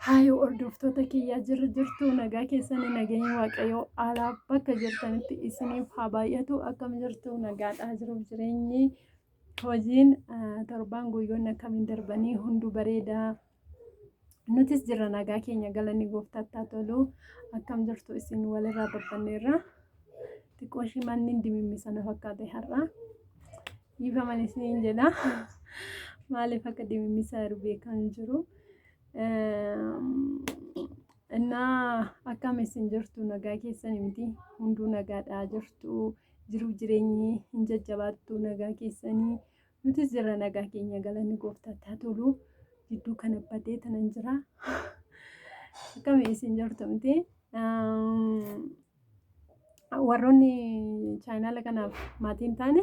Haayoo hordoftoota kiyyaa, jirra jirtu? Nagaa keessanii? Nageenya Waaqayyoo alaa bakka jirtanitti isiniif haa baay'atu. Akkam jirtu? Nagaadhaa? Jiruuf jireenyi, hojiin, torbaan, guyyoonni akkamiin darbanii? Hunduu bareedaa. Nutis jirra, nagaa keenya, galanni gooftaatti haa tolu. Akkam jirtu isin? Walirraa babbanneerra. Xiqqoo ishii manni dimimmisa na fakkaate har'a. Dhiifaman isiniin jedha. Maaliif akka dimimmisaa jiru beekaa hin jiru. Innaa akkam isin jirtu? Nagaa keessan miti? Hunduu nagaadhaa jirtu? Jiruuf jireenyi hin jajjabaattu? Nagaa keessanii? Nutis jirra, nagaa keenya, galanni gooftaatti haa tolu. Gidduu kana badee tanan jira. Akkam isin jirtu miti? Warroonni chaayinaala kanaaf maatii hin taane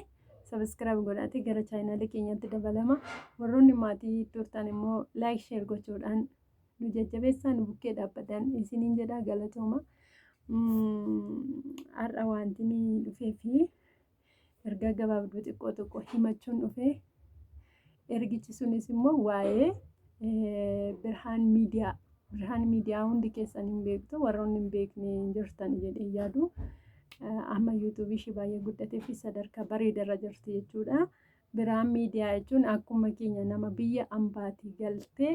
subscribe godhaatee gara chaayinaala keenyaatti dabalama. Warroonni maatii turtan immoo like, share gochuudhaan nu jajjabeessaa, nu bukkee dhaabbatan isiniin jedha. Galatooma. Har'a wanti ni dhufee fi ergaa gabaabduu xiqqoo tokko himachuun dhufe. Ergichi sunis immoo waa'ee Birhaan Miidiyaa. Birhaan Miidiyaa hundi keessan hin beektu, warroonni hin beekne hin jirtan jedhee yaadu. Amma yuutuubii ishee baay'ee guddatee fi sadarkaa bareedarra jirti jechuudha. Birhaan Miidiyaa jechuun akkuma keenya nama biyya ambaatii galtee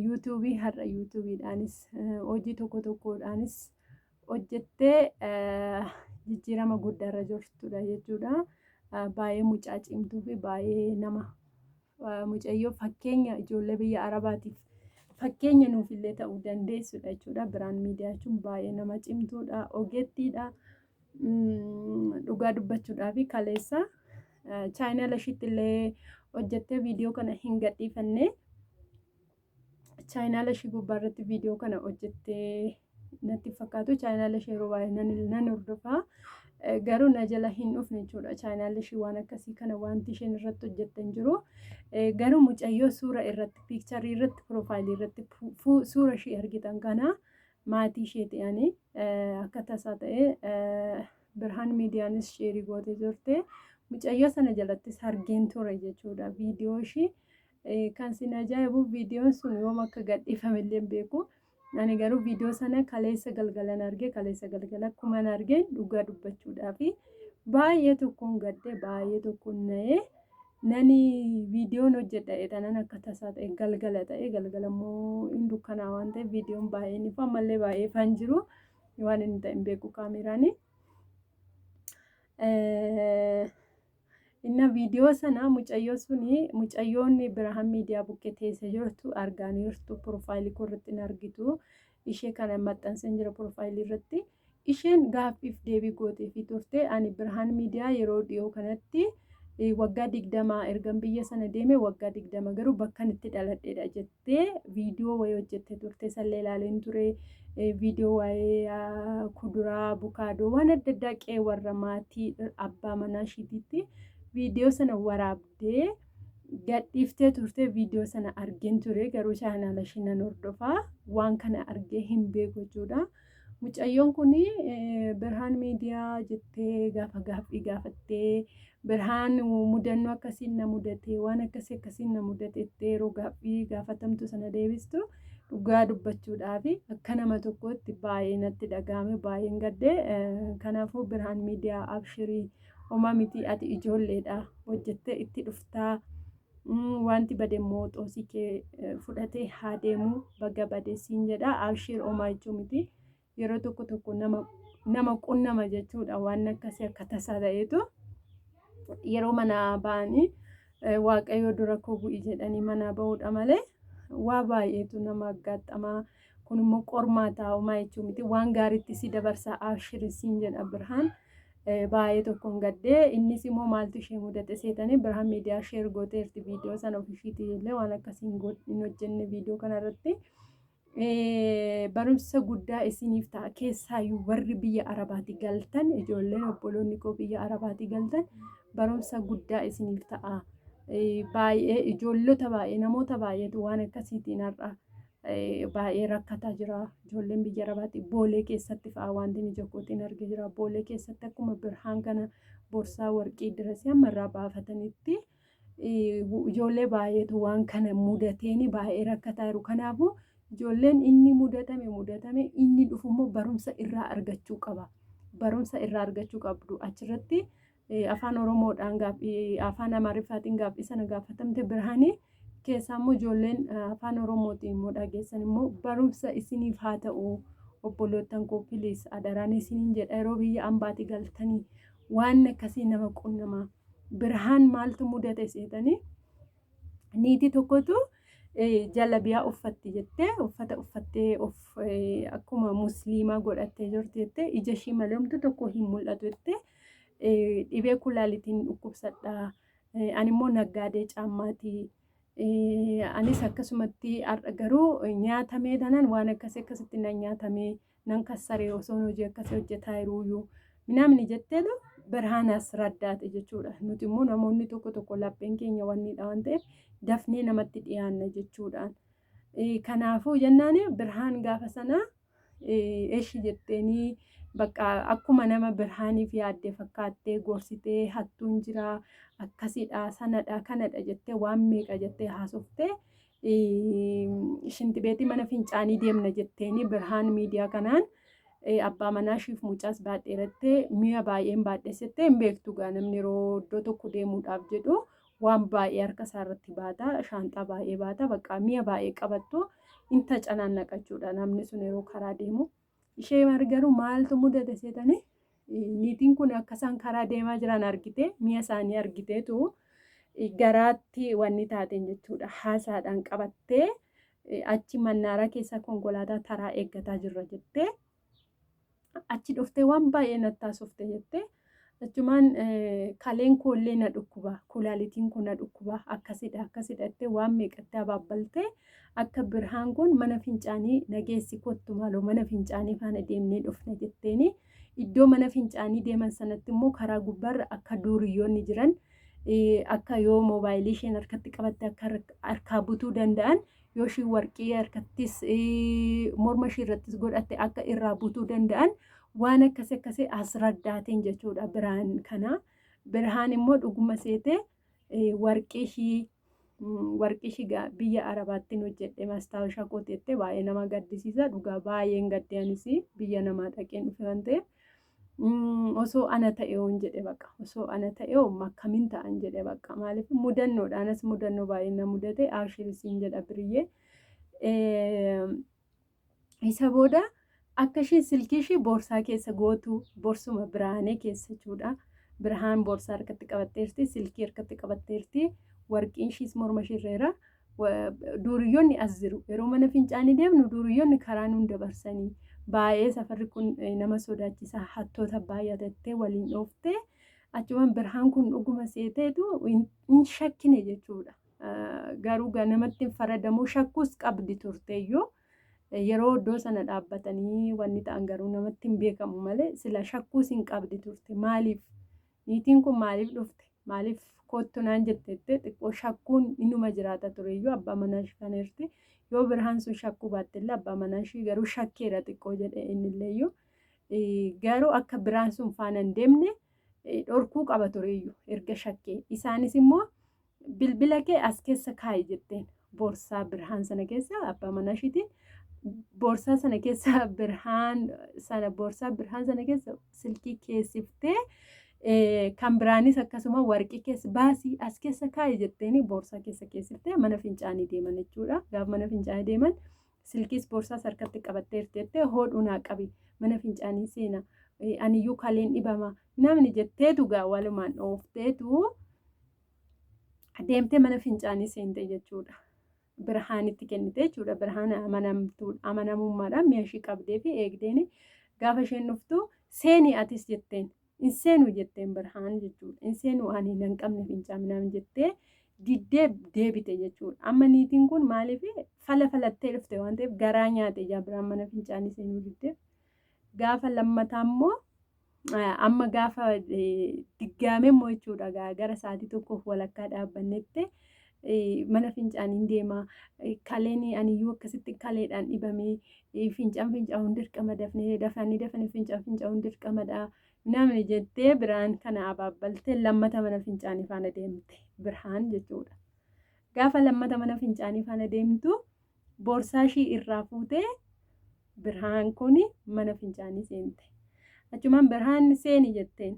yuutuubii har'a yuutuubiidhaanis hojii tokko tokkodhaanis hojjettee jijjiirama guddaarra jirtudha jechuudha. Baay'ee mucaa cimtuu fi baay'ee nama mucayyoo fakkeenya ijoollee biyya Arabaatiif fakkeenya nuufillee ta'uu dandeessudha jechuudha. Birhaan Miidiyaa jechuun baay'ee nama cimtuudha, ogeettiidha. Dhugaa dubbachuudhaaf kaleessa chaayinaala ishiitti illee hojjettee viidiyoo kana hin gadhiifanne. Chaayinaala ishii gubbaa irratti viidiyoo kana hojjettee natti fakkaatu. Chaayinaala ishee yeroo baay'ee nan hordofa. Garuu na jala hin dhufne jechuudha. Chaayinaalli ishii waan akkasii kana wanti isheen irratti hojjette hin jiru. Garuu mucayyoo suura irratti, piikcharii irratti, piroofaayilii irratti suura ishii argitan kana maatii isheeti ani. Akka tasaa ta'e Birhaan Miidiyaanis sheerii gootee turte. Mucayyoo sana jalattis argeen ture jechuudha. Viidiyoo ishii kan sin ajaa'ibu viidiyoon sun yoom akka gadhiifame illee hin beeku. Ani garuu viidiyoo sana kaleessa galgalan arge. Kaleessa galgala akkuman argeen dhugaa dubbachuudhaaf baay'ee tokkoon gadde, baay'ee tokkoon na'ee. Nani viidiyoon hojjedha jedhanan akka tasaa ta'e galgala ta'e, galgala immoo hin dukkanaa waan ta'eef viidiyoon baay'een ifa, ammallee baay'ee ifaan jiru, waan inni ta'e hin beeku kaameraani. Inna viidiyoo sana mucayyoo suni, mucayyoon Birhaan Miidiyaa bukkee teessee jirtu argaaniirtu, piroofaayilii koo irratti hin argitu. Ishee kana maxxanseen jira piroofaayilii irratti. Isheen gaaffiif deebii gooteefii turte. Ani Birhaan Miidiyaa yeroo dhiyoo kanatti waggaa 20 ergan biyya sana deeme, waggaa 20, garuu bakkan itti dhaladheedha jettee viidiyoo wayii hojjettee turte. Isallee ilaaleen ture. Viidiyoo waa'ee kuduraa, bukaadoo, waan adda addaa qe'ee warra maatii abbaa manaa ishiitiitti viidiyoo sana waraabdee gadhiiftee turte. Viidiyoo sana argeen ture, garuu chaanaala ishii nan hordofaa waan kana argee hin beeku jechuudha. Mucayyoon kun Birhaan Miidiyaa jettee gaafa gaaffii gaafattee, Birhaan mudannoo akkasiin na mudate, waan akkasii akkasiin na mudate jettee yeroo gaaffii gaafatamtu sana deebistu, dhugaa dubbachuudhaaf akka nama tokkootti baay'ee natti dhaga'ame, baay'een gadde. Kanaafuu Birhaan Miidiyaa, abshirii, homaa miti, ati ijoolleedha, hojjettee itti dhuftaa. Wanti bade immoo xoosii kee fudhatee haa deemu, baga bade siin jedha. Abshiir, homaa jechuu miti. Yeroo tokko tokko nama qunnama jechuudha, waan akkasii akka tasaa ta'eetu. Yeroo manaa ba'anii Waaqayyo dura koo bu'i jedhanii manaa ba'uudha malee waa baay'eetu nama aggaaxxamaa. Kun immoo qormaata, homaa jechuu miti, waan gaariitti si dabarsa. Abshir siin jedha Birhaan. Baay'ee tokkoon gaddee. Innis immoo maaltu ishee mudate seetanii? Birhaan Miidiyaa share gooteerti viidiyoo sana, ofishiitii illee waan akkasii hin hojjenne. Viidiyoo kanarratti barumsa guddaa isiniif ta'a, keessaayyuu warri biyya Arabaati galtan, ijoolleen obboloonni koo biyya Arabaati galtan, barumsa guddaa isiniif ta'a. Baay'ee ijoollota baay'ee, namoota baay'eetu waan akkasiitiin har'a baay'ee rakkataa jira. Ijoolleen biyya Arabaatti Boolee keessatti fa'aa wanti ija kootiin argee jira. Boolee keessatti akkuma Birhaan kana borsaa warqii dirasii amma irraa baafatanitti ijoollee baay'eetu waan kana mudateeni baay'ee rakkataa jiru. Kanaafuu Ijoolleen inni mudatame mudatame inni dhufu immoo barumsa irraa argachuu qaba. Barumsa irraa argachuu qabdu. Achirratti afaan Oromoodhaan gaaffii afaan Amaariffaatiin gaaffii sana gaafatamte Birhaanii keessaa immoo ijoolleen afaan Oromootiin immoo dhageessan immoo barumsa isiniif haa ta'u obboloottan koo please adaraan isiniin jedha yeroo biyya ambaati galtanii waan akkasii nama qunnamaa. Birhaan maaltu mudate seetanii niitii tokkotu jalabiyaa uffatti jettee uffata uffattee of akkuma musliimaa godhattee jirti jettee ija ishii malee homtuu tokko hin mul'atu jettee dhibee kulaalitiin dhukkubsadha. Ani immoo naggaadee caammaati. Anis akkasumatti har'a garuu nyaatamee taanaan waan akkasii akkasitti nan nyaatamee nan kassaree osoon hojii akkasii hojjetaa jiruuyyuu minaamni jetteetu Birhaanas raddaate jechuudha. Nuti immoo namoonni tokko tokko lapheen keenya wanniidha waan ta'eef dafnee namatti dhiyaanna jechuudhaan. Kanaafuu jennaan Birhaan gaafa sana eshi jetteenii bakka akkuma nama Birhaaniif yaadde fakkaattee gorsitee hattuun jira akkasidha sanadha kanadha jettee waan meeqa jettee haasoftee shintibeetii mana fincaanii deemna jetteeni Birhaan miidiyaa kanaan abbaa manaa ishiif mucaas baadheerattee mi'a baay'een baadhessettee hin beektu gaa namni yeroo iddoo tokko deemuudhaaf jedhu waan baay'ee harka isaa irratti baata shaanxaa baay'ee baata bakka mi'a baay'ee qabattu in tacanaannaqachuudha namni sun yeroo karaa deemu. Ishee garuu maaltu mudate seetanii niitiin kun akka isaan karaa deemaa jiran argite mi'a isaanii argiteetu garaatti wanni taateen jechuudha haasaadhaan qabattee achi mannaaraa keessa konkolaataa taraa eeggataa jirra jettee achi dhuftee waan baay'ee natti haasofte jettee achumaan kaleen koollee na dhukkuba kulaalitiin kun na dhukkuba akkasidha akkasidha jettee waan meeqatti abaabbaltee akka Birhaan kun mana fincaanii nageessi kottu maaloo mana fincaanii faana deemnee dhufna jetteeni iddoo mana fincaanii deeman sanatti immoo karaa gubbaarra akka duuriyyoonni jiran akka yoo moobaayilii isheen harkatti qabatte akka harkaa butuu danda'an yoo ishiin warqii harkattis morma ishii irrattis godhatte akka irraa butuu danda'an waan akkasii akkasii as raddaateen jechuudha Birhaan kana. Birhaan immoo dhuguma seetee warqii ishii warqii ishii biyya Arabaattiin hojjedhe mastaawashaa kooti jettee baay'ee nama gaddisiisa dhugaa baay'een gadde anis biyya namaa dhaqeen dhufe waan ta'eef. Osoo ana ta'e hoon jedhe baqa osoo ana ta'e hoon akkamiin ta'an jedhe baqa maaliif mudannoodha anas mudannoo baay'ee na mudate abshir siin jedha biriyyee. Isa booda akka isheen silkii ishee boorsaa keessa gootu borsuma Birhaanee keessa jechuudha. Birhaan boorsaa harkatti qabatteerti, silkii harkatti qabatteerti, warqiin ishiis morma ishee irra Duuriyyoonni as jiru. Yeroo mana fincaanii deemnu duuriyyoonni karaa nuun dabarsanii baay'ee safarri kun nama sodaachisa hattoota baay'atattee waliin dhooftee achumaan Birhaan kun dhuguma seeteetu hin shakkine jechuudha. Garuu namatti hin faradamuu shakkuus qabdi turteeyyuu yeroo iddoo sana dhaabbatanii wanni ta'an garuu namatti hin beekamu malee sila shakkuus hin qabdi turte maaliif niitiin kun maaliif dhufte maaliif koottu naan jetteette xiqqoo shakkuun inuma jiraata tureyyuu abbaa manaa ishii kana irti yoo Birhaan sun shakkuu baattellee abbaa manaa ishii garuu shakkeera xiqqoo jedhe innilleeyyuu garuu akka Birhaan sun faana hin deemne dhorkuu qaba tureyyuu erga shakkee isaanis immoo bilbila kee as keessa kaa'i jetteen boorsaa Birhaan sana keessa abbaa manaa ishiitiin boorsaa sana keessa Birhaan sana boorsaa Birhaan sana keessa silkii keessiftee kan biraanis akkasuma warqii keessa baasii as keessa kaa'i jetteeni boorsaa keessa keessiftee mana fincaanii deeman jechuudha. Gaafa mana fincaanii deeman silkiis boorsaas harkatti qabatteerti jettee hoodhuu naa qabi mana fincaanii seena aniyyuu kaleen dhibama namni jetteetu gaa walumaan dhoofteetu deemtee mana fincaanii seente jechuudha. Birhaanitti kennite jechuudha. Birhaan amanamummaadhaan mi'a ishii qabdee fi eegdeen gaafa isheen dhuftu seeni atis jetteen. Hin seenu jetteen Birhaan jechuudha. Hin seenu ani nan qabne fincaan jettee diddee deebite jechuudha. Amma niitiin kun maaliif fala falattee dhufte waan ta'eef garaa nyaate ijaa Birhaan mana fincaanii seenuu diddeef. Gaafa lammataa immoo amma gaafa diggaame immoo jechuudha gara sa'aatii tokkoof walakkaa dhaabbannetti mana fincaaniin deema. Kaleen aniyyuu akkasitti kaleedhaan dhibamee fincaan fincaa'uun dirqama dafnee dafanii dafanii fincaan fincaa'uun dirqamadha. Namni jettee Birhaan kana abaabbaltee lammata mana fincaanii faana deemte Birhaan jechuudha. Gaafa lammata mana fincaanii faana deemtu Boorsaa ishii irraa fuutee Birhaan kun mana fincaanii seente. Achumaan Birhaan seeni jetteen.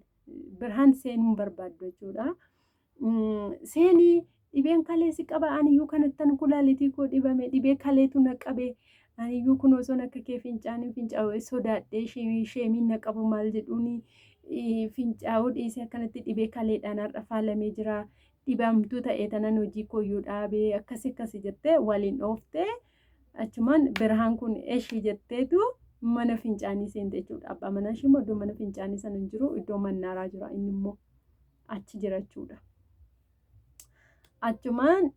Birhaan seenuu hin barbaaddu jechuudha. Seenii dhibeen kalee si qaba, aniyyuu kanattan kulaalitii koo dhibame, dhibee kaleetu na qabe, aniyyuu kun osoon akka kee fincaanii fincaa'u sodaadhee sheemiin na qabu maal jedhuuni fincaa'uu dhiisee akkanatti dhibee kaleedhaan har'a faalamee jira, dhibamtuu ta'ee tanan hojii kooyyuu dhaabee akkasi akkasi jettee waliin dhooftee, achumaan Birhaan kun eshii jetteetu mana fincaanii seente jechuudha. Abbaa manaa ishii immoo iddoo mana fincaanii sana hin jiru, iddoo mannaaraa jira, inni immoo achi jira jechuudha. Achumaan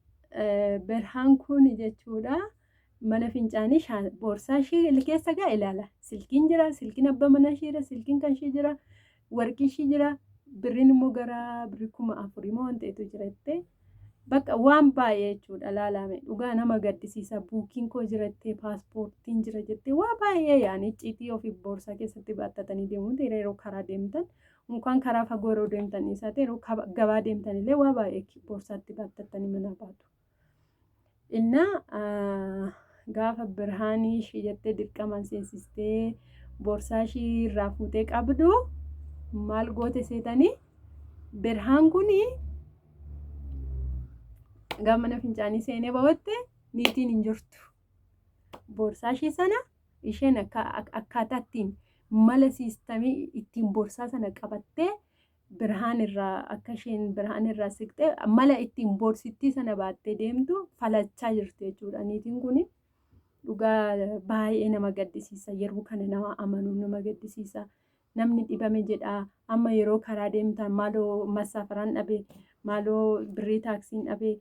Birhaan kun jechuudha mana fincaanii boorsaa ishii keessa gaa ilaala. Silkiin jira, silkiin abbaa manaa ishii jira, silkiin kan ishii jira, warqii ishii jira, birriin immoo gara birrii 4000 moo waan ta'etu jira jettee. Bakka waan baay'ee jechuudha laalame, dhugaa nama gaddisiisa. Buukiin koo jira jettee, paaspoortiin jira jettee, waa baay'ee yaani icciitii ofii boorsaa keessatti baattatanii deemuu yeroo karaa deemtan, unkaan karaa fagoo yeroo deemtan isaa ta'e, yeroo gabaa deemtan illee waa baay'ee boorsaatti baattatanii manaa baatu. Innaa gaafa Birhaanii ishii jettee dirqamaan seensistee boorsaa ishii irraa fuutee qabdu maal goote seetanii? Birhaan kuni gaafa mana fincaanii seenee bahutti niitiin hin jirtu. Boorsaa ishii sana isheen akkaataa ittiin mala siistamii ittiin boorsaa sana qabattee Birhaan irraa akka isheen Birhaan irraa siqxee mala ittiin boorsittii sana baattee deemtu falachaa jirti jechuudha. Niitiin kun dhugaa baay'ee nama gaddisiisa. Yeroo kana nama amanuun nama gaddisiisa. Namni dhibame jedha. Amma yeroo karaa deemtan maaloo massaafaraan dhabe, maaloo birrii taaksiin dhabe,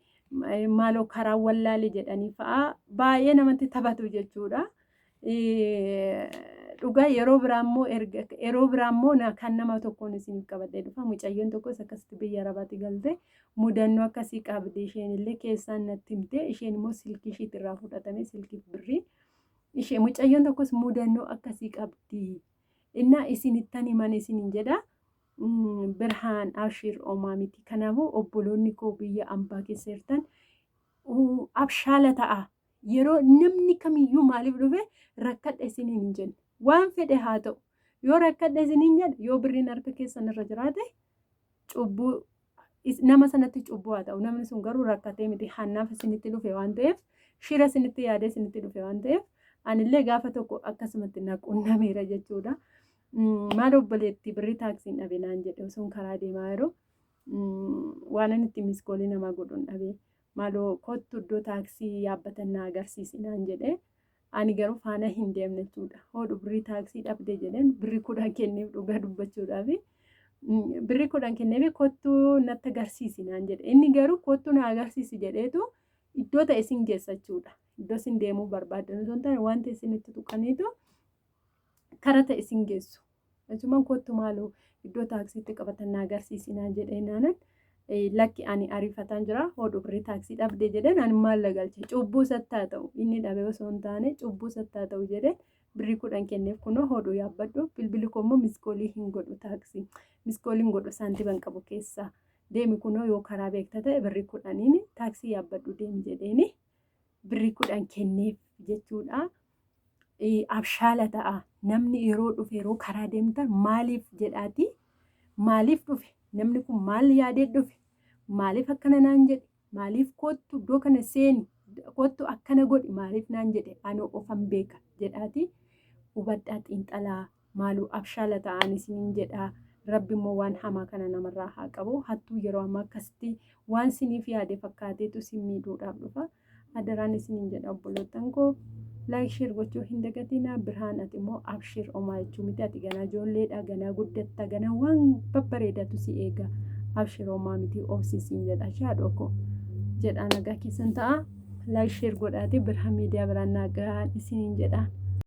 maaloo karaa wallaale jedhanii fa'aa baay'ee namatti taphatu jechuudha. Dhugaa yeroo biraa immoo erga yeroo biraa immoo kan nama tokkoon isiniif qabadhee dhufa. Mucayyoon tokkos akkasitti biyya Arabaatti galte, mudannoo akkasii qabdi, isheen illee keessaan natti himte. Isheen immoo silkii ishiitti irraa fudhatame, silkiif birrii ishee. Mucayyoon tokkos mudannoo akkasii qabdi. Innaa isinittan himan isinin jedha. Birhaan abshir, omaa miti. Kanaafuu obboloonni koo biyya ambaa keessa jirtan abshaala ta'a. Yeroo namni kamiyyuu maaliif dhufe rakkadha isiniin hin jenne. Waan fedhe haa ta'u. Yoo rakkadha isiniin jedhe, yoo birriin harka keessan irra jiraate, cubbuu nama sanatti cubbuu haa ta'u. Namni sun garuu rakkatee miti, hannaaf isinitti dhufe waan ta'eef, shira isinitti yaadee isinitti dhufe waan ta'eef, anillee gaafa tokko akkasumatti na qunnameera jechuudha. Maal obboleetti, birrii taaksiin dhabe naan jedhe, osoon karaa deemaa yeroo waan inni itti miskoolii namaa godhuun dhabe. Maaloo kottu iddoo taaksii yaabbatan na agarsiisi naan jedhe. Ani garuu faana hin deemne jechuudha. Hoodhu birrii taaksii dhabde jedheen birrii 10 kenneef, dhugaa dubbachuudhaafi. Birrii 10 kenneef, kottu natti agarsiisi naan jedhe. Inni garuu kottu na agarsiisi jedheetu iddoo ta'e isin geessa jechuudha. Iddoo isin deemuu barbaaddan osoo hin taane wanta isin itti tuqaniitu kara ta'e isin geessu. Achumaan kottu maaloo iddoo taaksiitti qabatan na agarsiisi naan jedhee naanan, lakki ani ariifataan jira, hodhu birrii taaksii dhabde jedheen, ani maal galche, cubbuu isatti haa ta'u, inni dhabe osoo hin taane cubbuu isatti haa ta'u jedheen birrii 10 kenneef. Kunoo hodhu yaabbadhu, bilbili koo immoo miskoolii hin godhu, taaksii miskoolii hin godhu, saantiban qabu keessaa deemi, kunoo yoo karaa beekta ta'e birrii 10n taaksii yaabbadhu deemi jedheeni birrii 10 kenneef jechuudha. Abshaala ta'a. Namni yeroo dhufe, yeroo karaa deemtan maaliif jedhaati, maaliif dhufe namni kun, maal yaadee dhufe, maaliif akkana naan jedhe, maaliif kottu iddoo kana seeni, kottu akkana godhi maaliif naan jedhe, ani ofan beeka jedhaati hubadhaa, xiinxalaa, maaluu abshaala ta'an isiniin jedha. Rabbi immoo waan hamaa kana namarraa haa qabu. Hattuu yeroo ammaa akkasitti waan siniif yaade fakkaateetu sin miidhuudhaaf dhufa. Adaraan isiniin jedha obboloottan koo, like share gochuu hin dagatinaa. Birhaan, ati immoo abshir, omaa jechuu miti, ati ganaa ijoolleedha, ganaa guddatta, ganaa waan babbareedatu si eega. Abshir, omaa miti, obsi siin jedha, shaadhoo koo jedha. Nagaa keessan ta'a. Like share godhaati Birhaan Miidiyaa biraan nagaan isiniin jedha.